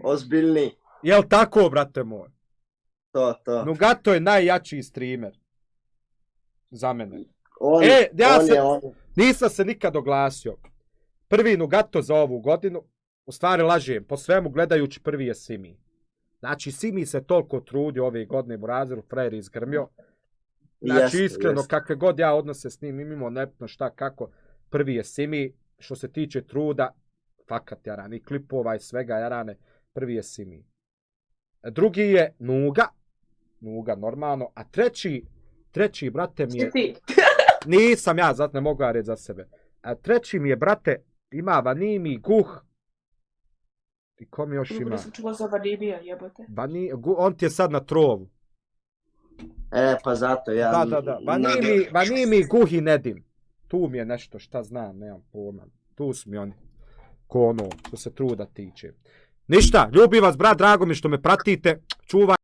ozbiljni. Jel tako, brate moj? To. Nugato je najjači streamer. Za mene. Nisam se nikad oglasio. Prvi Nugato za ovu godinu, u stvari lažem, po svemu gledajući prvi je Simi. Znači, Simi se toliko trudio ove godine u razredu, frajer izgrmio. Znači, iskreno, kakve god ja odnose s njim, imamo nepno šta kako, prvi je Simi, što se tiče truda, fakat jaran, i klipova i svega jarane, prvi je Simi. Drugi je Nuga normalno, a treći, brate, mi je... Nisam ja, zato ne mogu ja reći za sebe. A treći mi je, brate, ima Vanimi, Guh. I ko mi još ima? Nisam čula za Vanimija, jebote. On ti je sad na trovu. Pa zato ja... Da. Vanimi, Guh i Nedim. Tu mi je nešto, šta znam, nemam pojma. Tu su mi oni. Ko ono, što se truda tiče. Ništa, ljubim vas, brat, drago mi što me pratite. Čuvaj.